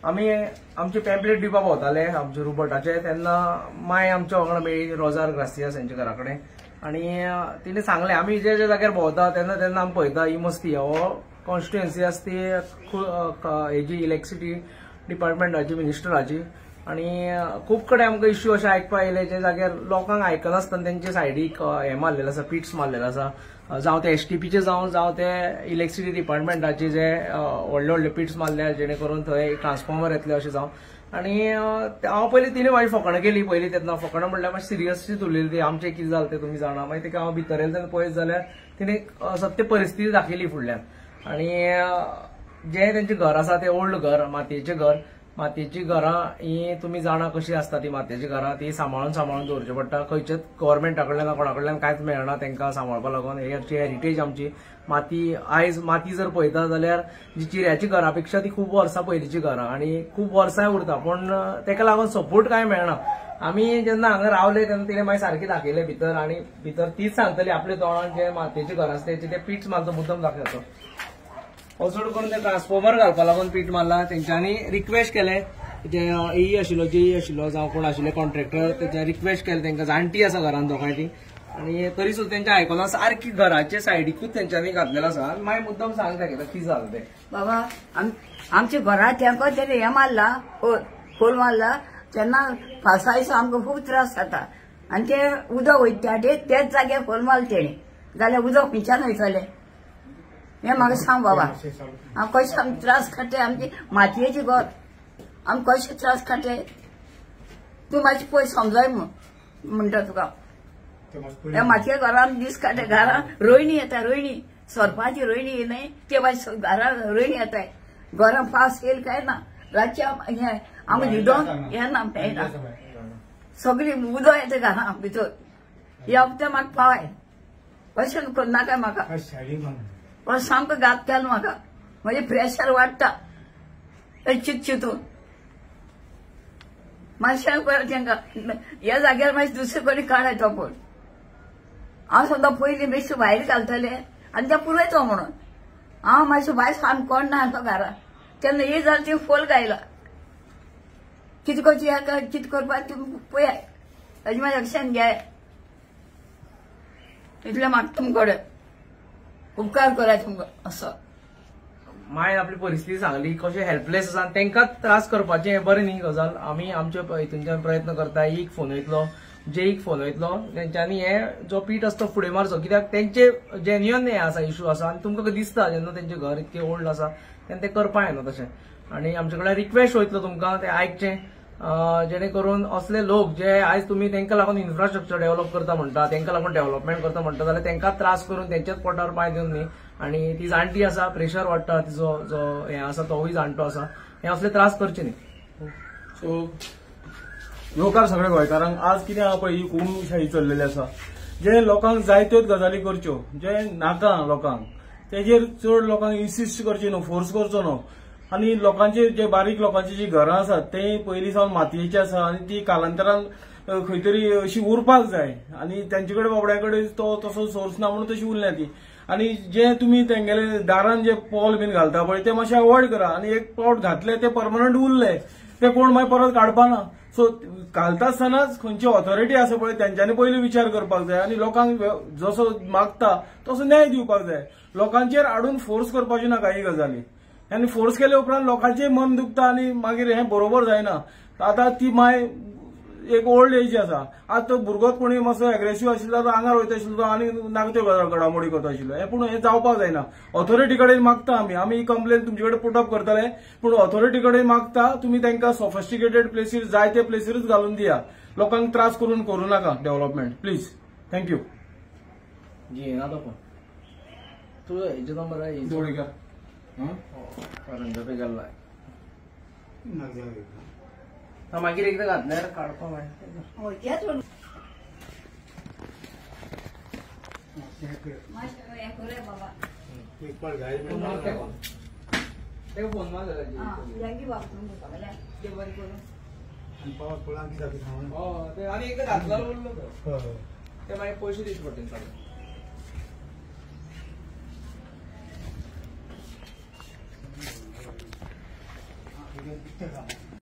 आमी आमचे पॅम्पलेट दिवपाक भोंवताले आमचे रुबर्टाचे तेन्ना माय आमच्या वांगडा मेळ्ळी रोजार ग्रासियास हेंच्या घरा कडेन आनी तिणें सांगलें आमी जे जे जाग्यार भोंवता तेन्ना तेन्ना आमी पळयता ही मस्ती हो कॉन्स्टिट्युएन्सी आसा ती हेजी इलेक्ट्रिसिटी डिपार्टमेंटाची मिनिस्टराची आनी खूब कडेन आमकां इश्यू अशें आयकपाक येयले जे जाग्यार लोकांक आयकनासतना तेंचे सायडीक हें मारलेलें आसा, पिट्स मारलेले आसा, जावं ते एसटीपीचे जावं जावं ते इलेक्ट्रिसिटी डिपार्टमेंटाचे जे व्हडले व्हडले पिट्स मारले जेणे करून थंय ट्रान्सफॉर्मर येतले अशें जावं. आनी हांव पयलीं तिणें म्हाजी फकाणां केली पयलीं तेन्ना फकाणां म्हणल्यार मातशी सिरियसली उलयली ती आमचें कितें जालें तें तुमी जाणा. मागीर तिका हांव भितर येयलें तेन्ना पळयत जाल्यार तिणें सत्य परिस्थिती दाखयली फुडल्यान. आनी जें तेंचें घर आसा तें ओल्ड घर, मातयेचें घर, मातयेचीं घरां ही तुमी जाणा कशी आसता ती मातयेचीं घरां ती सांबाळून सांबाळून दवरचें पडटा. खंयच्याच गव्हर्मेंटा कडल्यान कोणा कडल्यान कांयच मेळना तांकां सांबाळपा लागून. ही आमची हेरिटेज, आमची माती. आयज माती जर पळयता जाल्यार जी चिऱ्याची घरां पेक्षा ती खूब वर्सां पयलींची घरां आनी खूब वर्सांय उरता, पूण ताका लागून सपोर्ट कांय मेळना. आमी जेन्ना हांगा रावले तेन्ना तिणें मागीर सारकें दाखयलें भितर आनी भितर तीच सांगतली आपल्या तोंडान जे मातयेचीं घरां आसता तेचे ते पीट्स मारचो मुद्दम दाखयतो. चड करून ते ट्रान्सफॉर्मर घालपा लागून पीट मारला. तेंच्यांनी रिक्वेस्ट केले जे एई आशिल्लो जेई आशिल्लो जावं कोण आशिल्ले कॉन्ट्रॅक्टर तेंच्यांनी रिक्वेस्ट केले तेंकां जाणटी आसा घरान दोगांय ती आनी तरी सुद्दां तेंच्या आयकना सारकी घराचे सायडीकूच तेंच्यांनी घातलेलो आसा. मागीर मुद्दम सांग ताका कितें जालें तें. बाबा आमच्या घरा तेंको तेणें हें मारला, खोल मारला तेन्ना पावसा आमकां खूब त्रास जाता आनी ते उदक वयता तेच जाग्यार खोल मारले तेणें जाल्यार उदक खंयच्यान वयतलें हें म्हाका सांग बाबा. हांव कशें आमी त्रास काडटे, आमची मातयेची घर आमी कशें त्रास काडटे तूं मातशें पळय समजय म्हणटा तुका. ह्या मातये घरान आमी दीस काडटे, घरान रोयणी येता, रोयणी सोरपाची रोयणी न्हय ते मातशें घरान रोयणी येताय. घरान पावस येयल काय ना रातचे हें आमकां न्हिदोंक हें ना मेळना, सगळी उदक येता घरां भितर. ह्या वखदां म्हाका पावाय अशें करनाका म्हाका, पण सामको घात केलो म्हाका, म्हजें प्रेशर वाडटा चित चितून. मातशें तांकां ह्या जाग्यार मातशें दुसरे कडेन काडाय तो कोण. हांव सुद्दां पयलीं बेश्टें भायर घालतलें आनी तें पुरयतो म्हणून हांव मातशें भायर सामको कोण ना आसलो घरा तेन्ना हे जालें ती फोल गायला. कितें करचें हेका कितें करपाक तुमी पळयाय, ताजें मागीर एक्शन घेयाय. इतलें म्हाका तुमचे कडेन उपकार कराय तुमकां असो. मायन आपली परिस्थिती सांगली कशें हेल्पलेस आसा आनी तांकां त्रास करपाचें हें बरें न्ही गजाल. आमी आमचे हितूनच्यान प्रयत्न करता, एक फोन वयतलो जेईक फोन वयतलो तेंच्यांनी हे जो पीठ आसा तो फुडें मारचो, कित्याक तेंचे जेन्युअन हें आसा इशू आसा आनी तुमकां दिसता जेन्ना तेंचें घर इतकें ओल्ड आसा तेन्ना तें करपाक येना तशें. आनी आमचे कडेन रिक्वेस्ट वयतलो तुमकां तें आयकचें, जेणे करून असले लोक जे आयज तुमी तांकां लागून इन्फ्रास्ट्रक्चर डेव्हलप करता म्हणटा, तांकां लागून डेव्हलपमेंट करता म्हणटा जाल्यार तांकां त्रास करून तेंच्याच पोटार पांय दिवन न्ही. आनी ती जाणटी आसा, प्रेशर वाडटा तिचो जो हें आसा तोवूय जाणटो आसा, हे असले त्रास करचे न्ही. सो येवकार सगळ्या गोंयकारांक. आज कितें आहा पळय ही हुकुमशाही चल्लेली आसा, जे लोकांक जाय त्योच गजाली करच्यो, जे नाका लोकांक तेजेर चड लोकांक इन्सिस्ट करचे न्हू, फोर्स करचो न्हू. आनी लोकांचे जे बारीक लोकांची जी घरां आसात ते पयलीं सावन मातयेची आसा आनी ती कालांतरान खंय तरी अशी उरपाक जाय आनी तेंचे कडेन बाबड्या कडेन तो तसो सोर्स ना म्हणून तशी उरल्या ती. आनी जे तुमी तेंगेले दारान जे पोल बीन घालता पळय ते मातशे अवॉयड करा आनी एक पावट घातले ते परमनंट उरले ते कोण मागीर परत काडपा ना. सो घालता आसतनाच खंयची ऑथॉरिटी आसा पळय तेंच्यांनी पयलीं विचार करपाक जाय आनी लोकांक जसो मागता तसो न्याय दिवपाक जाय. लोकांचेर हाडून फोर्स करपाची नाका ही गजाली, आनी फोर्स केले उपरांत लोकांचें मन दुखता आनी मागीर हें बरोबर जायना. आतां ती माय एक ओल्ड एज आसा, आतां तो भुरगोच कोणी मातसो एग्रेसीव आशिल्लो तो आंगार वयता आशिल्लो आनी नाका त्यो घडामोडी करता आशिल्लो, हें पूण हें जावपाक जायना. ऑथॉरिटी कडेन मागता आमी, आमी ही कंप्लेन तुमचे कडेन पुटअप करतले, पूण ऑथॉरिटी कडेन मागता तुमी तांकां सॉफिस्टिकेटेड प्लेसीर जाय ते प्लेसीरूच घालून दिया, लोकांक त्रास करून करूं नाका डेव्हलपमेंट प्लीज. Thank you. जी ना तो फोन तुजो हेजो नंबर जोडीकर करंजपे गेल्लो मागीर एकदां घातल्यार काडपा मागीर. फोन मार आनी एकदां घातल्यार उरलो तो ते मागीर पयशे दिवचे पडटले सगळे. भुरगें.